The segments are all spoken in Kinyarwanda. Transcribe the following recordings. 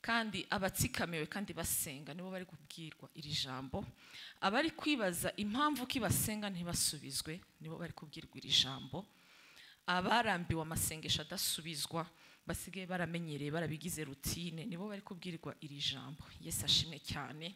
Kandi abatsikamiwe kandi basenga nibo bari kubwirwa iri jambo, abari kwibaza impamvu ki basenga ntibasubizwe nibo bari kubwirwa iri jambo, abarambiwe amasengesho adasubizwa basigaye baramenyereye barabigize routine nibo bari kubwirwa iri jambo. Yesu ashimwe cyane.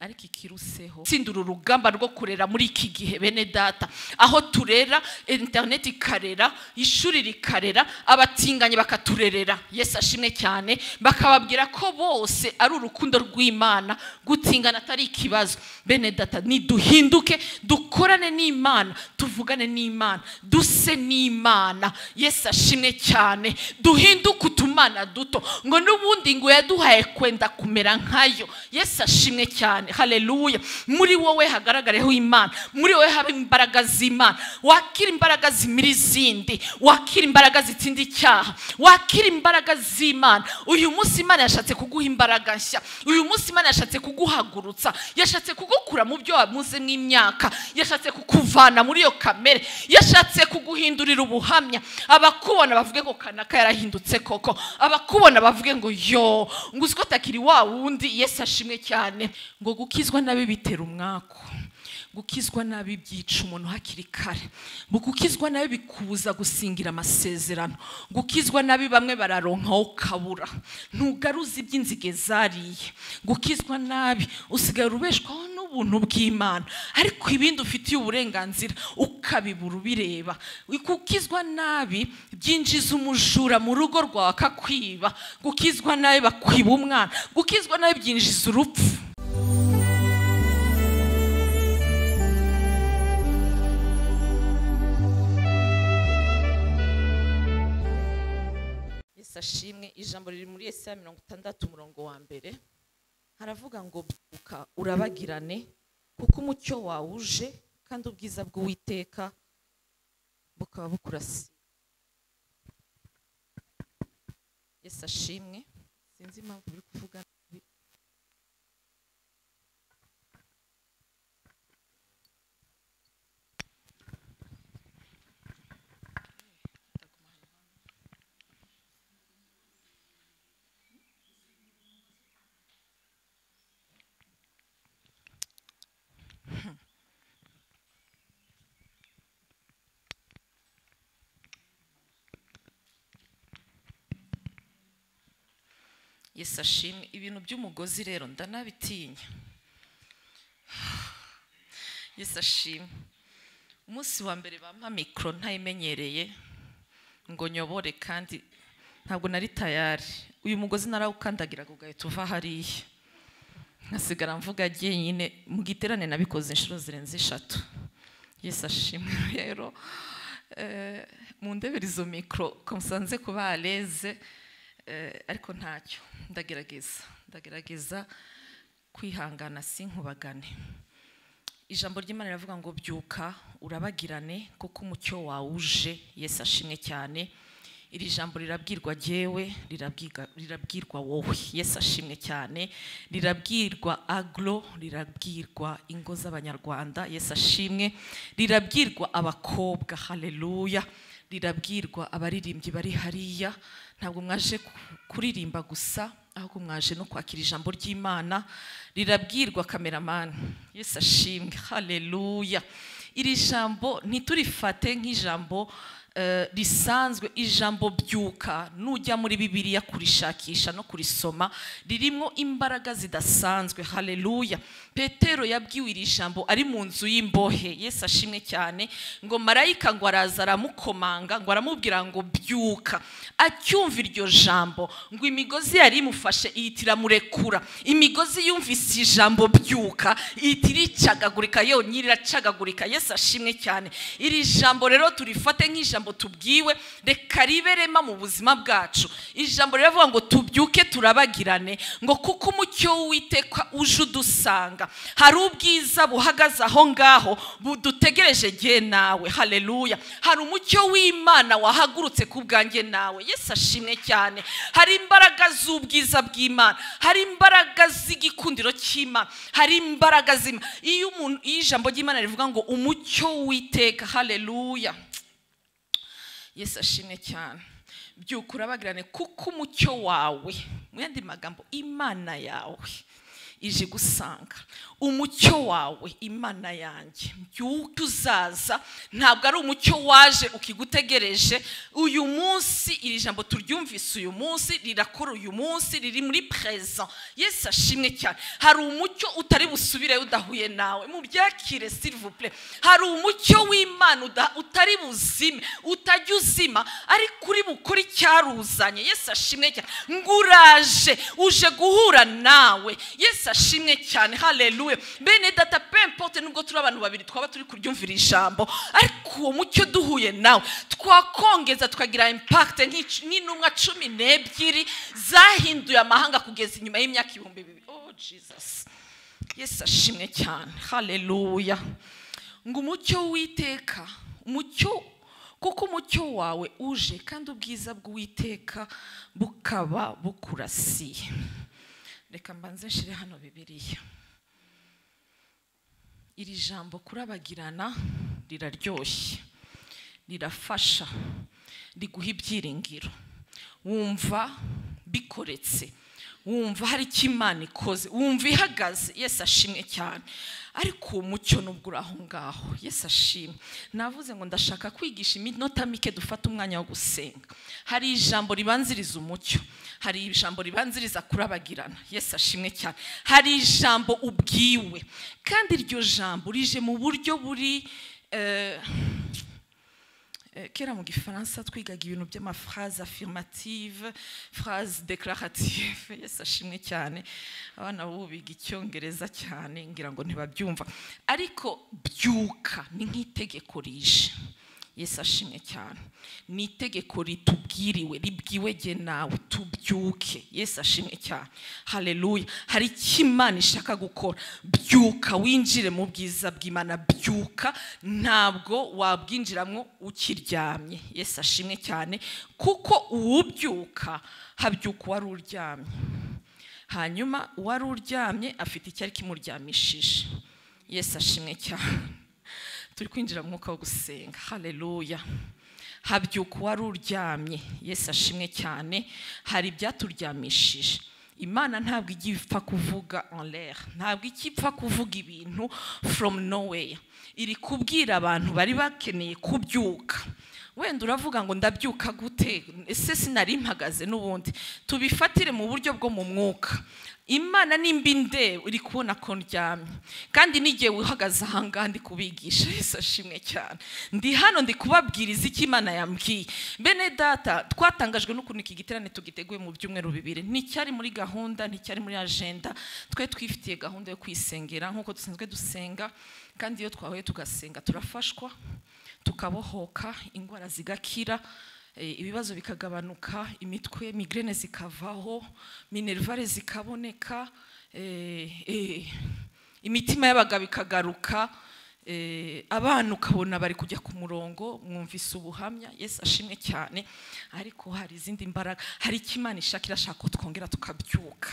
Ariko ikiruseho tsindura urugamba rwo kurera muri iki gihe bene data, aho turera internet ikarera, ishuri rikarera, abatinganye bakaturerera. Yesu ashimwe cyane. Bakababwira ko bose ari urukundo rw'Imana, gutingana atari ikibazo. Bene data, niduhinduke, dukorane n'Imana, tuvugane n'Imana, duse n'Imana. Yesu ashimwe cyane. Duhinduke utumana duto, ngo n'ubundi ngo yaduhaye kwenda kumera nkayo. Yesu ashimwe cyane. Haleluya. Muri wowe hagaragareho Imana, muri wowe habe imbaraga z'Imana. Wakira imbaraga zimira izindi, wakira imbaraga zitsinda icyaha, wakira imbaraga z'Imana. Uyu munsi Imana yashatse kuguha imbaraga nshya, uyu munsi Imana yashatse kuguhagurutsa, yashatse kugukura mu byo wamuze mw'imyaka, yashatse kukuvana muri iyo kamere, yashatse kuguhindurira ubuhamya. Abakubona bavuge ngo kanaka yarahindutse koko, abakubona bavuge ngo yo ngo uziko takiri wa wundi. Yesu ashimwe cyane. Ngo gukizwa nabi bitera umwaku, gukizwa nabi byica umuntu hakiri kare, gukizwa nabi bikubuza gusingira amasezerano, gukizwa nabi bamwe bararonka ukabura, ntugaruza iby'inzige zariye. Gukizwa nabi usigaye ubeshwaho n'ubuntu bw'Imana, ariko ibindi ufitiye uburenganzira ukabibura ubireba. Gukizwa nabi byinjiza umujura mu rugo rwawe akakwiba, gukizwa nabi bakwiba umwana, gukizwa nabi byinjiza urupfu. Ashimwe. Ijambo riri muri Yesaya 60 umurongo wa mbere, haravuga ngo byuka urabagirane kuko umucyo wawe uje kandi ubwiza bw'Uwiteka bukaba bukurasiye. Yesu ashimwe. Sinzi impamvu biri kuvuga nabi. Yesu ashimwe. Ibintu by'umugozi rero ndanabitinya. Yesu ashimwe. Umunsi wa mbere bampa mikro ntayimenyereye ngo nyobore, kandi ntabwo nari tayari. Uyu mugozi narawukandagiraga ugahita uva hariya, nkasigara mvuga jyenyine. Mu giterane nabikoze inshuro zirenze 3. Yesu ashimwe. Rero mundebere izo mikro ko musanze kuba aleze, ariko ntacyo, ndagerageza kwihangana sinkubagane. Ijambo ry'Imana riravuga ngo byuka urabagirane kuko umucyo wawe uje. Yesu ashimwe cyane. Iri jambo rirabwirwa jewe, rirabwirwa wowe. Yesu ashimwe cyane. Rirabwirwa aglo, rirabwirwa ingo z'abanyarwanda. Yesu ashimwe. Rirabwirwa abakobwa. Haleluya. Rirabwirwa abaririmbyi bari hariya. Ntabwo mwaje kuririmba gusa, ahubwo mwaje no kwakira ijambo ry'Imana. Rirabwirwa cameraman. Yesu ashimwe. Haleluya. Iri jambo ntiturifate nk'ijambo risanzwe. Ijambo byuka nujya muri Bibiliya kurishakisha no kurisoma ririmo imbaraga zidasanzwe. Haleluya. Petero yabwiwe iri jambo ari mu nzu y'imbohe. Yesu ashimwe cyane. Ngo marayika ngo araza aramukomanga, ngo aramubwira ngo byuka. Acyumva iryo jambo ngo imigozi yari imufashe ihita iramurekura. Imigozi yumvise ijambo byuka ihita iricagagurika yonyine, iracagagurika. Yesu ashimwe cyane. Iri jambo rero turifate nk'ijambo tubwiwe, reka riberema mu buzima bwacu. Ijambo riravuga ngo tubyuke turabagirane, ngo kuko umucyo w'Uwiteka uje udusanga. Hari ubwiza buhagaze aho ngaho budutegereje jye nawe. Haleluya. Hari umucyo w'Imana wahagurutse ku bwanjye nawe. Yesu ashimwe cyane. Hari imbaraga z'ubwiza bw'Imana, hari imbaraga z'igikundiro cy'Imana, hari imbaraga z'Imana. Iyo umuntu, ijambo ry'Imana rivuga ngo umucyo w'Uwiteka. Haleluya. Yesu ashimwe cyane. Byuka urabagirane kuko umucyo wawe, mu yandi magambo Imana yawe ije gusanga. Umucyo wawe Imana yanjye, byuka uzaza. Ntabwo ari umucyo waje ukigutegereje uyu munsi. Iri jambo turyumvise uyu munsi, rirakora uyu munsi, riri muri present. Yesu ashimwe cyane. Hari umucyo utari busubire udahuye nawe, mubyakire s'il vous plaît. Hari umucyo w'Imana utari buzime, utajya uzima, ariko uri bukore icyaruzanye. Yesu ashimwe cyane. Nguraje uje guhura nawe. Yesu ashimwe cyane. Haleluya. Bene data, peu importe nubwo turi abantu babiri twaba turi kuryumvira ijambo, ariko uwo mucyo duhuye nawe twakongeza tukagira impact nk'intumwa 12 zahinduye amahanga kugeza inyuma y'imyaka 2000. Oh Jesus. Yesu ashimwe cyane. Haleluya. Ngo umucyo w'Uwiteka, umucyo, kuko umucyo wawe uje kandi ubwiza bw'Uwiteka bukaba bukurasiye. Reka mbanze nshire hano Bibiliya. Iri jambo kurabagirana riraryoshye, rirafasha, riguha ibyiringiro. Wumva bikoretse, wumva hari icyo Imana ikoze, wumva ihagaze. Yesu ashimwe cyane. Ariko uwo mucyo nubwo uri aho ngaho, Yesu ashimwe. Navuze ngo ndashaka kwigisha iminota mike, dufate umwanya wo gusenga. Hari ijambo ribanziriza umucyo, hari ijambo ribanziriza kurabagirana. Yesu ashimwe cyane. Hari ijambo ubwiwe, kandi iryo jambo rije mu buryo buri kera mu gifaransa twigaga ibintu by'amaphrase affirmative, phrase déclarative. Yesu ashimwe cyane. Abana b'ubu biga icyongereza cyane, ngira ngo ntibabyumva, ariko byuka ni nk'itegeko rije. Yesu ashimwe cyane. Ni itegeko ritubwiriwe, ribwiwe jye nawe, tubyuke. Yesu ashimwe cyane. Haleluya. Hari icyo Imana ishaka gukora. Byuka winjire mu bwiza bw'Imana. Byuka, ntabwo wabwinjiramo ukiryamye. Yesu ashimwe cyane. Kuko uwubyuka habyuka uwari uryamye, hanyuma uwari uryamye afite icyari kimuryamishije. Yesu ashimwe cyane. Turi kwinjira mu mwuka wo gusenga. Haleluya. Habyuka uwari uryamye. Yesu ashimwe cyane. Hari ibyaturyamishije. Imana ntabwo ijya ipfa kuvuga en l'air, ntabwo ijya ipfa kuvuga ibintu from nowhere. Iri kubwira abantu bari bakeneye kubyuka. Wenda uravuga ngo ndabyuka gute, ese sinari mpagaze? N'ubundi tubifatire mu buryo bwo mu mwuka. Imana nimba indeba iri kubona ko ndyamye, kandi n'igihe uhagaze ahangaha ndi kubigisha. Yesu ashimwe cyane. Ndi hano ndi kubabwiriza icyo Imana yambwiye. Bene data, twatangajwe n'ukuntu iki giterane tugiteguye mu byumweru 2. Nticyari muri gahunda, nticyari muri agenda. Twe twifitiye gahunda yo kwisengera nk'uko dusanzwe dusenga, kandi iyo twahuye tugasenga turafashwa, tukabohoka, indwara zigakira, ibibazo bikagabanuka, imitwe migraine zikavaho, minervare zikaboneka, imitima y'abagabo ikagaruka, abana ukabona bari kujya ku murongo. Mwumvise ubuhamya. Yesu ashimwe cyane. Ariko hari izindi mbaraga, hari icyo Imana ishaka, irashaka ko twongera tukabyuka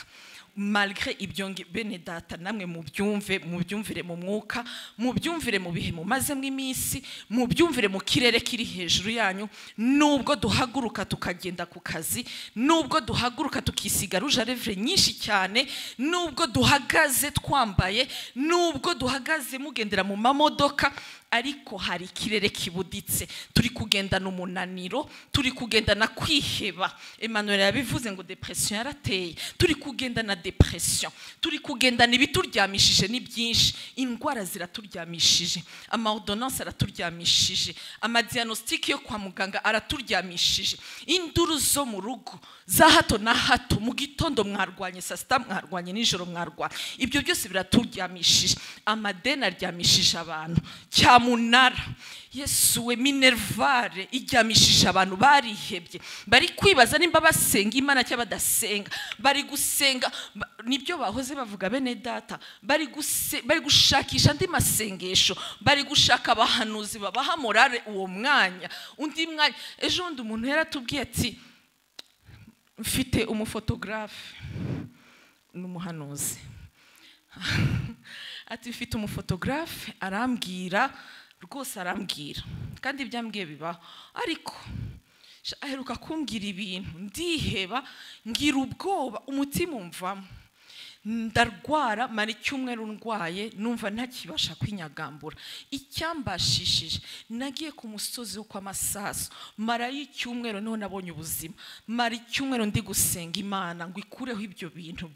malgré ibyo. Bene data, namwe mubyumve, mubyumvire mu mwuka, mubyumvire mu bihe mumazemo iminsi, mubyumvire mu kirere kiri hejuru yanyu. Nubwo duhaguruka tukagenda ku kazi, nubwo duhaguruka tukisiga rouge à lèvres nyinshi cyane, nubwo duhagaze twambaye, nubwo duhagaze mugendera mu mamodoka, ariko hari ikirere kibuditse. Turi kugendana umunaniro, turi kugendana kwiheba. Emmanuel yabivuze ngo depression yarateye. Turi kugendana depression, turi kugendana ibituryamishije ni byinshi. Indwara ziraturyamishije, amaordonnance araturyamishije, amadiagnostic yo kwa muganga araturyamishije, induru zo mu rugo za hato na hato, mu gitondo mwarwanye, saa sita mwarwanye, nijoro mwarwanye, ibyo byose biraturyamishije. Amadeni aryamishije abantu, cyamunara, Yesu we, minervare iryamishije abantu. Barihebye, bari kwibaza nimba basenga Imana cyangwa badasenga. Bari gusenga nibyo bahoze bavuga. Bene data, bari gushakisha andi masengesho, bari gushaka abahanuzi babaha morale uwo mwanya, undi mwanya. Ejo undi umuntu yaratubwiye ati mfite umufotogarafe n'umuhanuzi. Ati mfite umufotogarafe, arambwira rwose, arambwira kandi ibyambwiye bibaho, ariko Aheruka kumbwira ibintu ndiheba, ngira ubwoba, umutima umvamo, ndarwara, mara icyumweru ndwaye, numva ntakibasha kwinyagambura. Icyambashishije, nagiye ku musozi wo kwa Masasu, mara y'icyumweru niho nabonye ubuzima. Mara icyumweru ndi gusenga Imana ngo ikureho ibyo bintu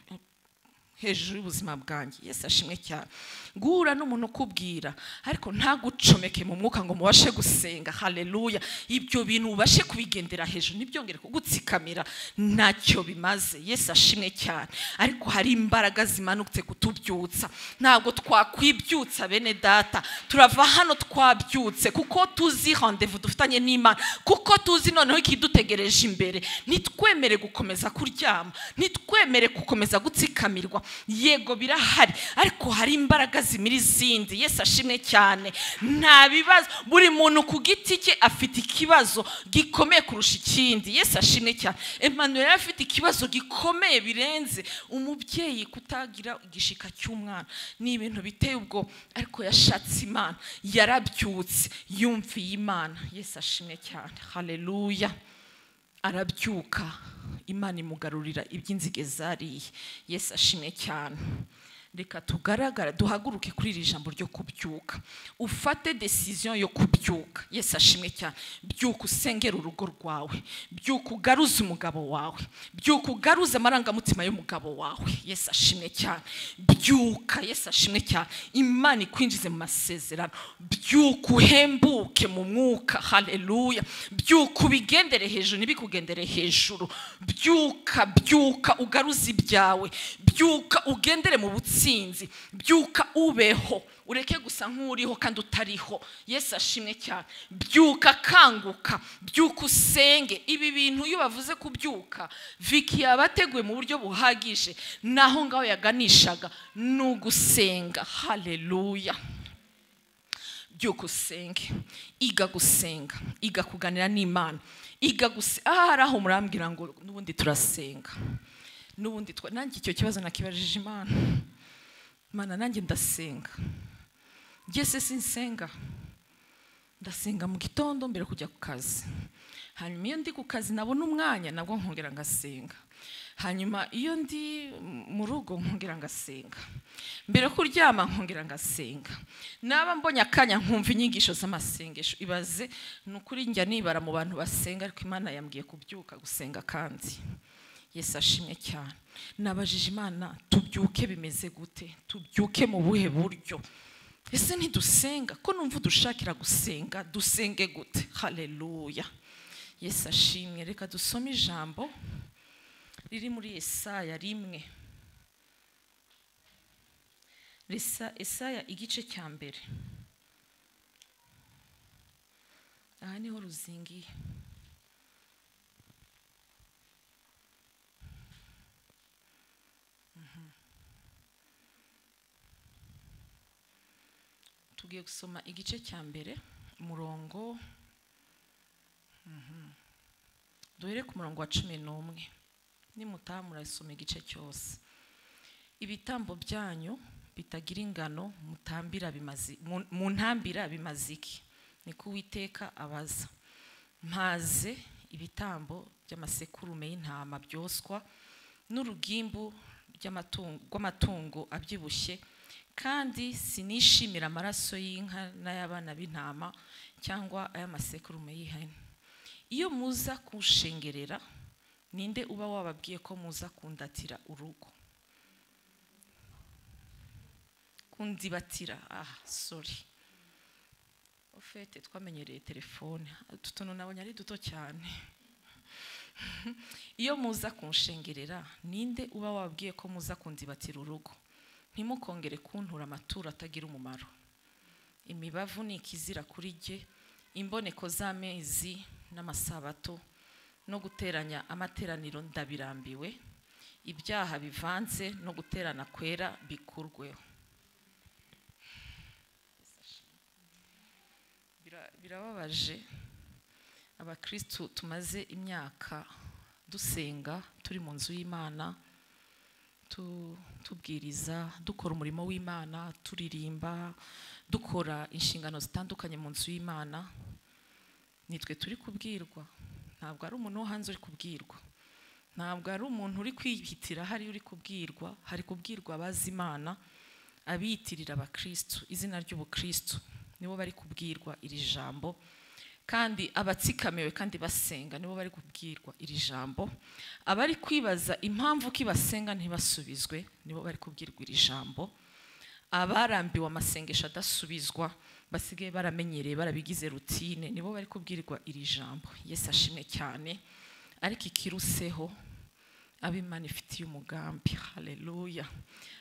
hejuru y'ubuzima bwanjye. Yesu ashimwe cyane. Guhura n'umuntu ukubwira ariko ntagucomeke mu mwuka ngo mubashe gusenga, haleluya, ibyo bintu ubashe kubigendera hejuru ntibyongere kugutsikamira, ntacyo bimaze. Yesu ashimwe cyane. Ariko hari imbaraga zimanutse kutubyutsa. Ntabwo twakwibyutsa bene data, turava hano twabyutse kuko tuzi rendez-vous dufitanye n'Imana, kuko tuzi noneho ikidutegereje imbere. Nitwemere gukomeza kuryama, nitwemere gukomeza gutsikamirwa. Yego birahari, ariko hari imbaraga zimira izindi. Yesu ashimwe cyane. Nta bibazo, buri muntu ku giti cye afite ikibazo gikomeye kurusha ikindi. Yesu ashimwe cyane. Emmanuel afite ikibazo gikomeye birenze umubyeyi kutagira igishika cy'umwana, ni ibintu biteye ubwo, ariko yashatse Imana, yarabyutse, yumviye Imana. Yesu ashimwe cyane. Haleluya. Arabyuka, Imana imugarurira iby'inzige zariye. Yesu ashimwe cyane. Reka tugaragara, duhaguruke kuri iri jambo ryo kubyuka. Ufate decision yo kubyuka. Yesu ashimwe cyane. Byuka usengera urugo rwawe, byuka ugaruze umugabo wawe, byuka ugaruze amarangamutima y'umugabo wawe. Yesu ashimwe cyane. Byuka, Yesu ashimwe cyane. Imana ikwinjize mu masezerano. Byuka uhembuke mu mwuka, haleluya. Byuka ubigendere hejuru ntibikugendere hejuru. Byuka, byuka ugaruze ibyawe, byuka ugendere mu butsinzi, byuka ubeho, ureke gusa nk'uriho kandi utariho. Yesu ashimwe cyane. Byuka, kanguka, byuka usenge. Ibi bintu iyo bavuze kubyuka, Vicky yabateguye mu buryo buhagije, naho ngaho yaganishaga nugusenga. Haleluya. Byuka usenge, iga gusenga, iga kuganira n'Imana, iga gusenga. Aha hari aho murambwira ngo n'ubundi turasenga, n'ubundi nanjye icyo kibazo nakibajije Imana. Mana nanjye ndasenga, njye sinsenga, ndasenga mu gitondo mbere kujya ku kazi, hanyuma iyo ndi ku kazi nabona umwanya nabwo nkongera ngasenga, hanyuma iyo ndi mu rugo nkongera ngasenga, mbere kuryama nkongera ngasenga, naba mbonye akanya nkumva inyigisho z'amasengesho. Ibaze, ni ukuri njya nibara mu bantu basenga, ariko Imana yambwiye kubyuka gusenga kandi. Yesu ashimwe cyane. Nabajije Imana, tubyuke bimeze gute? Tubyuke mu buhe buryo? Ese ntidusenga? Ko numva dushakira gusenga, dusenge gute? Haleluya. Yesu ashimwe. Reka dusome ijambo riri muri Yesaya 1. Yesaya igice cya mbere. Aha niho ruzingiye. Tugiye gusoma igice cya mbere, umurongo duhere ku murongo wa 11. Nimutaha murasoma igice cyose. Ibitambo byanyu bitagira ingano mutambira bimazi, muntambira bimaziki, niko Uwiteka abaza. Mpaze ibitambo by'amasekurume y'intama byoswa n'urugimbu rw'amatungo abyibushye, kandi sinishimira amaraso y'inka n'ay'abana b'intama cyangwa ay'amasekurume y'ihene. Iyo muza kunshengerera, ninde uba wababwiye ko muza kundatira urugo? Kundibatira, sorry. Ofete twamenyereye telefone, utu nabonye ari duto cyane. Iyo muza kunshengerera, ninde uba wababwiye ko muza kundibatira urugo? Ntimukongere kuntura amaturo atagira umumaro. Imibavu ni ikizira kuri jye, imboneko z'amezi n'amasabato no guteranya amateraniro ndabirambiwe, ibyaha bivanze no guterana kwera bikurweho. Birababaje abakristu tumaze imyaka dusenga turi mu nzu y'Imana, tubwiriza, dukora umurimo w'Imana, turirimba, dukora inshingano zitandukanye mu nzu y'Imana. Nitwe turi kubwirwa, Ntabwo ari umuntu wo hanze uri kubwirwa, ntabwo ari umuntu uri kwihitira hari uri kubwirwa, hari kubwirwa abazi Imana, abiyitirira abakristu, izina ry'ubukristu, nibo bari kubwirwa iri jambo. Kandi abatsikamiwe kandi basenga nibo bari kubwirwa iri jambo. Abari kwibaza impamvu ki basenga ntibasubizwe nibo bari kubwirwa iri jambo. Abarambiwe amasengesho adasubizwa basigaye baramenyereye barabigize rutine nibo bari kubwirwa iri jambo. Yesu ashimwe cyane. Ariko ikiruseho, ab'Imana ifitiye umugambi, haleluya,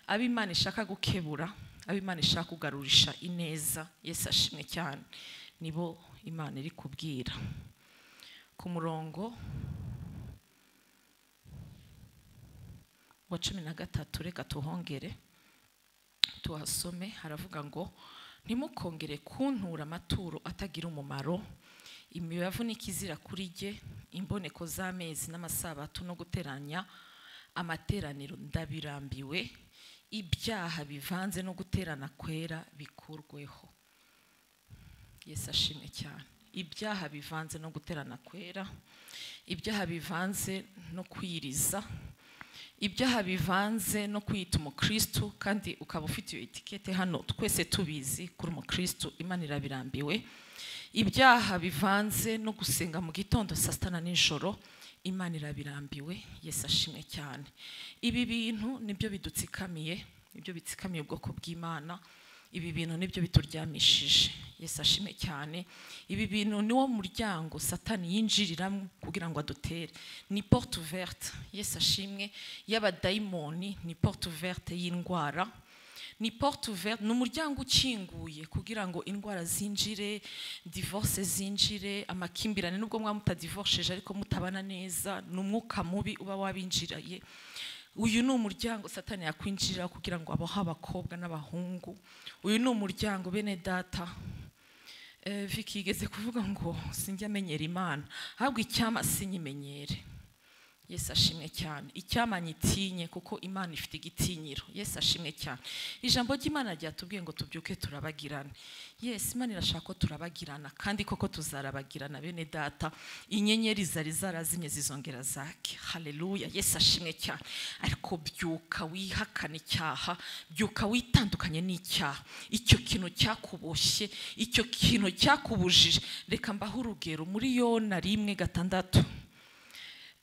ab'Imana ishaka gukebura, ab'Imana ishaka kugarurisha ineza, Yesu ashimwe cyane, nibo Imana iri kubwira. Ku murongo wa 13 reka tuhongere tuhasome, haravuga ngo ntimukongere kuntura amaturo atagira umumaro, imibavu n'ikizira kuri jye, imboneko z'amezi n'amasabato no guteranya amateraniro ndabirambiwe, ibyaha bivanze no guterana kwera bikurweho. Yesu ashimwe cyane. Ibyaha bivanze no guterana kwera, ibyaha bivanze no kwiriza, ibyaha bivanze no kwita umukristu kandi ukaba ufite iyo etikete hano twese tubizi kuri umukristu, Imana irabirambiwe. Ibyaha bivanze no gusenga mu gitondo saa sita na nijoro, Imana irabirambiwe. Yesu ashimwe cyane. Ibi bintu nibyo bidutsikamiye, nibyo bitsikamiye ubwoko bw'Imana. Ibi bintu nibyo bituryamishije. Yesu ashimwe cyane. Ibi bintu niwo muryango Satani yinjiriramo kugira ngo adutere. Ni porte ouverte, Yesu ashimwe, y'abadayimoni, ni porte ouverte y'indwara, ni porte ouverte, ni umuryango ukinguye kugira ngo indwara zinjire, divorce zinjire, amakimbirane, nubwo mwa mutadivorceje ariko mutabana neza, ni umwuka mubi uba wabinjiraye. Uyu ni umuryango Satani yakwinjira kugira ngo abohe abakobwa n'abahungu. Uyu ni umuryango bene data. Vicky yigeze kuvuga ngo sinjya amenyera Imana, ahubwo icyama sinyimenyere. Yesu ashimwe cyane. Icyama nyitinye kuko Imana ifite igitinyiro. Yesu ashimwe cyane. Ijambo ry'Imana ryatubwiye ngo tubyuke turabagirana. Yes, Imana irashaka ko turabagirana kandi koko tuzarabagirana bene data. Inyenyeri zari zarazimye zizongera zake. Haleluya. Yesu ashimwe cyane. Ariko byuka wihakane icyaha, byuka witandukanye n'icyaha. Icyo kintu cyakuboshye, icyo kintu cyakubujije. Reka mbahe urugero muri Yona 1:6.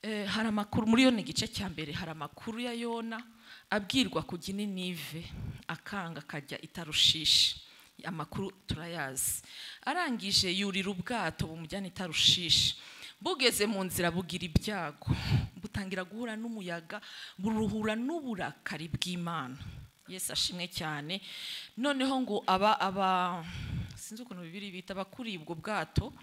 Hari amakuru muri Yona igice cya mbere, hari amakuru ya Yona abwirwa kujya i Ninive akanga akajya i Tarushishi. Amakuru turayazi. Arangije yurira ubwato bumujyana i Tarushishi. Bugeze mu nzira bugira ibyago, butangira guhura n'umuyaga, buruhura n'uburakari bw'Imana. Yesu ashimwe cyane. Noneho ngo aba sinzi ukuntu Bibiliya bita abakuriye ubwo bwato,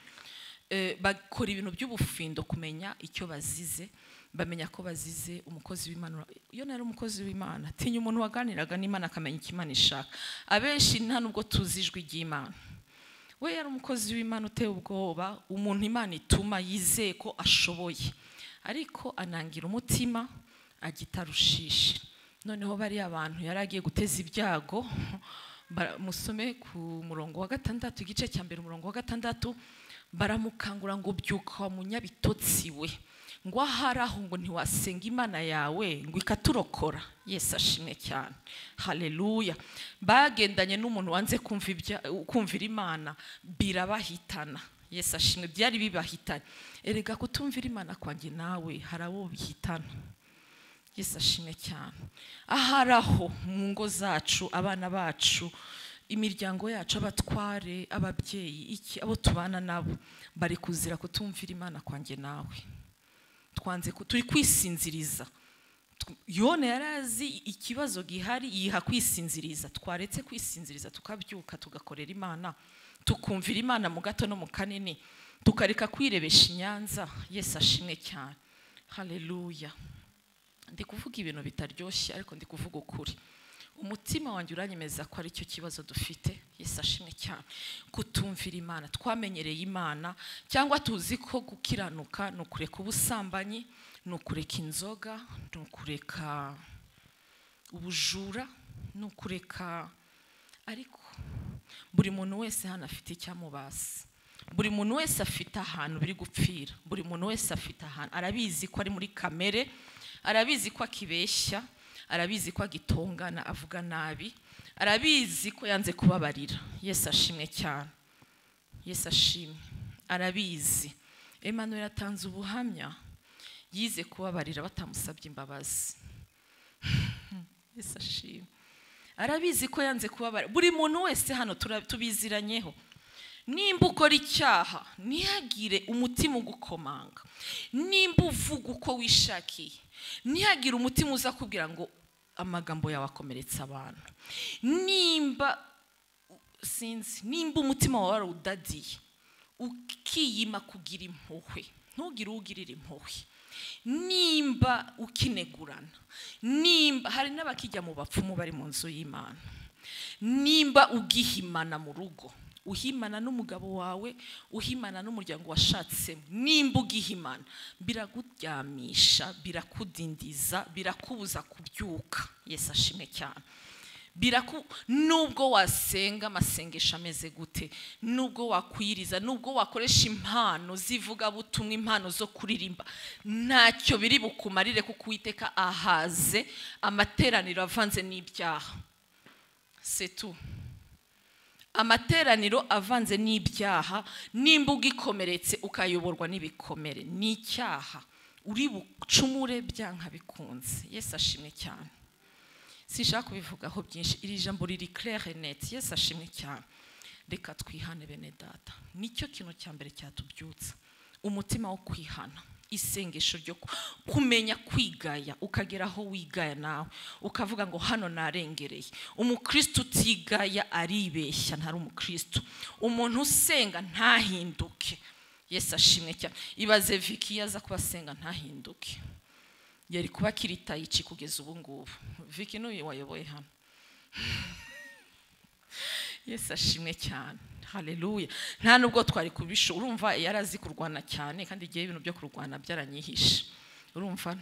bakora ibintu by'ubufindo kumenya icyo bazize, bamenya ko bazize umukozi w'Imana. Iyo nari umukozi w'Imana, tinya umuntu waganiraga n'Imana akamenya icyo Imana ishaka. Abenshi nta nubwo tuzi ijwi ry'Imana. We yari umukozi w'Imana uteye ubwoba, umuntu Imana ituma yizeye ko ashoboye, ariko anangira umutima ajya i Tarushishi. Noneho bari abantu yari agiye guteza ibyago. Musome ku murongo wa 6, igice cya mbere umurongo wa 6, baramukangura ngo byuka wa munyabitotsi we, ngo ahari aho ngo ntiwasenga Imana yawe ngo ikaturokora. Yesu ashimwe cyane. Haleluya. Bagendanye n'umuntu wanze kumvira Imana birabahitana. Yesu ashimwe, byari bibahitanye. Erega kutumvira Imana kwanjye nawe hari abo bihitana. Yesu ashimwe cyane. Ahari aho mu ngo zacu, abana bacu, imiryango yacu, abatware, ababyeyi, iki abo tubana nabo bari kuzira kutumvira Imana kwanjye nawe. Twanze turi kwisinziriza. Yona yarazi ikibazo gihari, yiha kwisinziriza. Twaretse kwisinziriza tukabyuka tugakorera Imana, tukumvira Imana mu gato no mu kanini, tukareka kwirebesha inyanza. Yesu ashimwe cyane. Haleluya. Ndi kuvuga ibintu bitaryoshye ariko ndi kuvuga ukuri. Umutima wanjye uranyemeza ko ari cyo kibazo dufite. Yesu ashimwe cyane. Kutumvira Imana, twamenyereye Imana, cyangwa tuzi ko gukiranuka ni ukureka ubusambanyi, ni ukureka inzoga, ni ukureka ubujura, ni ukureka, ariko buri muntu wese hano afite icyamubasa. Buri muntu wese afite ahantu biri gupfira, buri muntu wese afite ahantu arabizi ko ari muri kamere, arabizi ko akibeshya, arabizi ko agitongana avuga nabi, arabizi ko yanze kubabarira. Yesu ashimwe cyane, Yesu ashimwe, arabizi. Emmanuel atanze ubuhamya, yize kubabarira batamusabye imbabazi. Yesu ashimwe, arabizi ko yanze kubabarira. Buri muntu wese hano tubiziranyeho. Nimba ukora icyaha ntihagire umutima ugukomanga, nimba uvuga uko wishakiye ntihagire umutima uza kubwira ngo amagambo yawe akomeretsa abantu, nimba sinzi, nimba umutima wawe warudadiye ukiyima kugira impuhwe, ntugire ugirira impuhwe, nimba ukinegurana, nimba hari n'abakijya mu bapfumu bari mu nzu y'Imana, nimba ugihimana mu rugo, uhimana n'umugabo wawe, uhimana n'umuryango washatsemo, nimba ugihimana birakuryamisha, birakudindiza, birakubuza kubyuka. Yesu ashimwe cyane. Nubwo wasenga amasengesho ameze gute, nubwo wakwiriza, nubwo wakoresha impano zivuga butumwa, impano zo kuririmba, ntacyo biri bukumarire kuko Uwiteka ahaze amateraniro avanze n'ibyaha. C'est tout. Amateraniro avanze n'ibyaha, nimba ugikomeretse ukayoborwa n'ibikomere, ni icyaha, uri bucumure byanka bikunze. Yesu ashimwe cyane. Sinshaka kubivugaho byinshi, iri jambo riri clair et net. Yesu ashimwe cyane. Reka twihane bene data, nicyo kintu cya mbere cyatubyutsa, umutima wo kwihana, isengesho ryo kumenya kwigaya, ukagera aho wigaya nawe ukavuga ngo hano narengereye. Umukristo utigaya aribeshya, ntari umukristo. Umuntu usenga ntahinduke. Yesu ashimwe cyane. Ibaze Vicky yaza kubasenga ntahinduke, yari kuba kiritayici kugeza ubu ngubu. Vicky n'uyu wayoboye hano. Yesu ashimwe cyane. Haleluya. Nta nubwo twari kubisho, urumva yarazi kurwana cyane, kandi igihe ibintu byo kurwana byaranyihishe, urumva.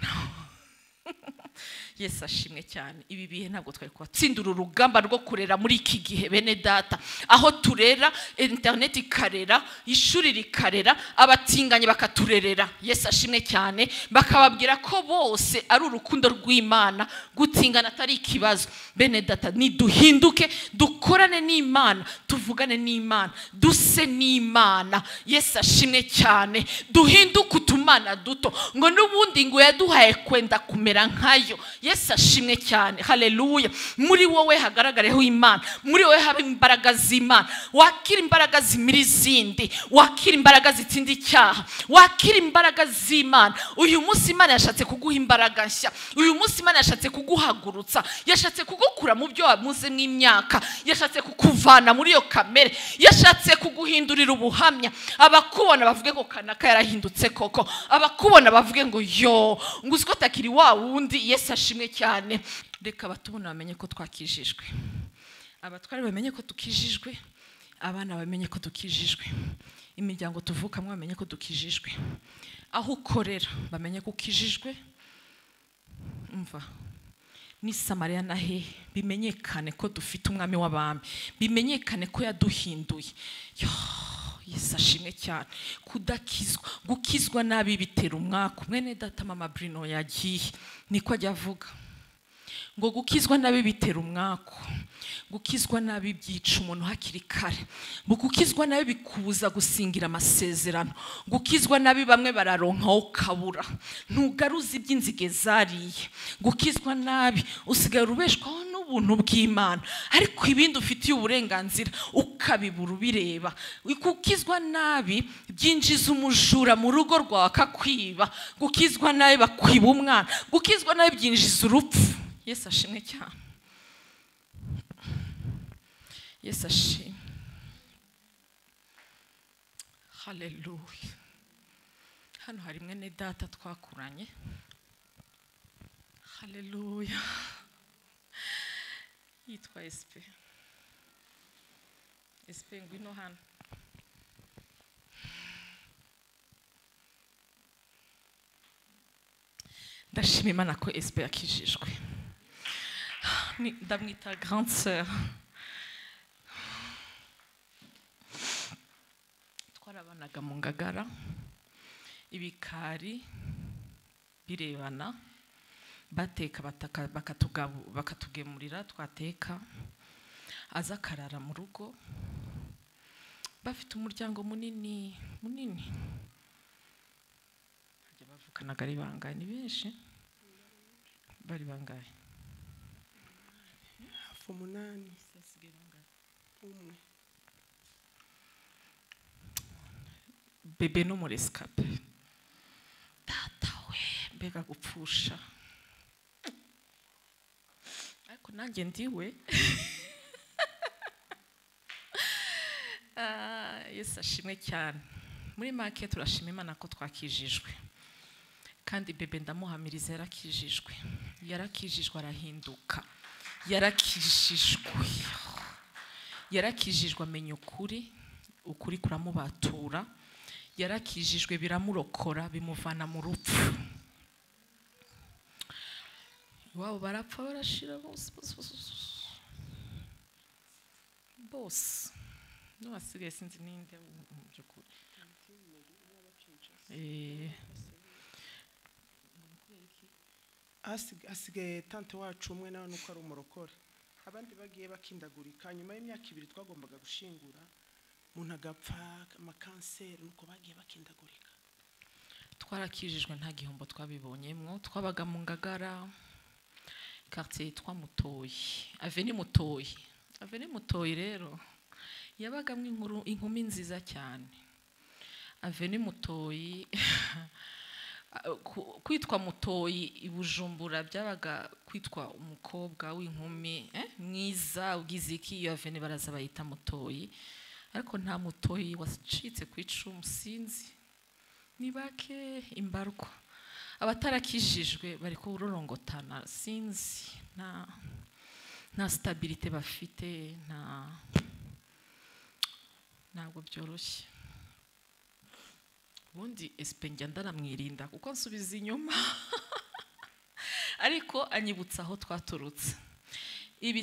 Yesu ashimwe cyane. Ibi bihe ntabwo twari kubatsindura urugamba rwo kurera muri iki gihe bene data, aho turera internet ikarera, ishuri rikarera, abatinganye bakaturerera. Yesu ashimwe cyane. Bakababwira ko bose ari urukundo rw'Imana, gutingana atari ikibazo. Bene data, niduhinduke, dukorane n'Imana, tuvugane n'Imana, duse n'Imana. Yesu ashimwe cyane. Duhinduke utumana duto, ngo n'ubundi ngo yaduhaye kwenda kumera nkayo. Yesu ashimwe cyane. Haleluya. Muri wowe hagaragareho Imana, muri wowe habe imbaraga z'Imana. Wakira imbaraga zimira izindi, wakira imbaraga zitsinda icyaha, wakira imbaraga z'Imana. Uyu munsi Imana yashatse kuguha imbaraga nshya, uyu munsi Imana yashatse kuguhagurutsa, yashatse kugukura mu byo wamuze mw'imyaka, yashatse kukuvana muri iyo kamere, yashatse kuguhindurira ubuhamya. Abakubona bavuge ngo kanaka yarahindutse koko, abakubona bavuge ngo yo ngo uziko takiri wa wundi. Yesu ashimwe cyane. Reka abatubona bamenye ko twakijijwe, abatware bamenye ko tukijijwe, abana bamenye ko tukijijwe, imiryango tuvukamo bamenye ko dukijijwe, aho ukorera bamenye ko ukijijwe. Umva, ni Samariya na he bimenyekane ko dufite umwami w'abami, bimenyekane ko yaduhinduye. Yesu ashimwe cyane. Kudakizwa, gukizwa nabi bitera umwaka. Mwene data mama Bruno yagiye, niko ajya avuga ngo gukizwa nabi bitera umwaka, gukizwa nabi byica umuntu hakiri kare, gukizwa nabi bikubuza gusingira amasezerano, gukizwa nabi bamwe bararonka ukabura, ntugaruza iby'inzige zariye. Gukizwa nabi usigaye ubeshwaho n'ubuntu bw'Imana, ariko ibindi ufitiye uburenganzira ukabibura ubireba. Gukizwa nabi byinjiza umujura mu rugo rwawe akakwiba, gukizwa nabi bakwiba umwana, gukizwa nabi byinjiza urupfu. Yesu ashimwe cyane. Yesu ashimwe. Haleluya. Hano hari mwene data twakuranye. Haleluya. Yitwa SP. SP ngwino hano. Ndashima Imana ko SP yakijijwe. Ndamwita grande sœur. Twarabanaga mu Ngagara, ibikari birebana, bateka bakatugemurira, twateka, aza akarara mu rugo. Bafite umuryango munini munini, hajya bavukanaga ari bangahe? Ni benshi, bari bangahe? Hafi 8. Umwe. Bebe no rescapé. Data we, mbega gupfusha. Ariko nanjye ndiwe. Yesu ashimwe cyane. Muri make turashima Imana ko twakijijwe. Kandi bebe ndamuhamiriza yarakijijwe. Yarakijijwe arahinduka. Yarakijijwe. Yarakijijwe amenya ukuri, ukuri kuramubatura. Yarakijijwe biramurokora, bimuvana mu rupfu. Iwabo barapfa barashira bose bose bose. N'uwasigaye sinzi ninde mu by'ukuri. Hasigaye tante wacu umwe nawe nuko ari umurokore. Abandi bagiye bakindagurika. Nyuma y'imyaka 2 twagombaga gushingura, umuntu agapfa amakanseri, nuko bagiye bakindagurika. Twarakijijwe nta gihombo twabibonyemwo. Twabaga mu Ngagara, quartier yitwa Mutoyi, Avenue Mutoyi. Avenue Mutoyi rero yabagamwo inkumi nziza cyane. Avenue Mutoyi kwitwa Mutoyi i Bujumbura byabaga kwitwa umukobwa w'inkumi mwiza ugize iki. Iyo avenue baraza bayita Mutoyi, ariko nta Mutoyi wacitse ku icumu, sinzi ni bake imbarwa. Abatarakijijwe bari kurorongotana, sinzi, nta stabilité bafite, ntabwo byoroshye. Ubundi SP njya ndaramwirinda kuko nsubiza inyuma. Ariko anyibutsa aho twaturutse. Ibi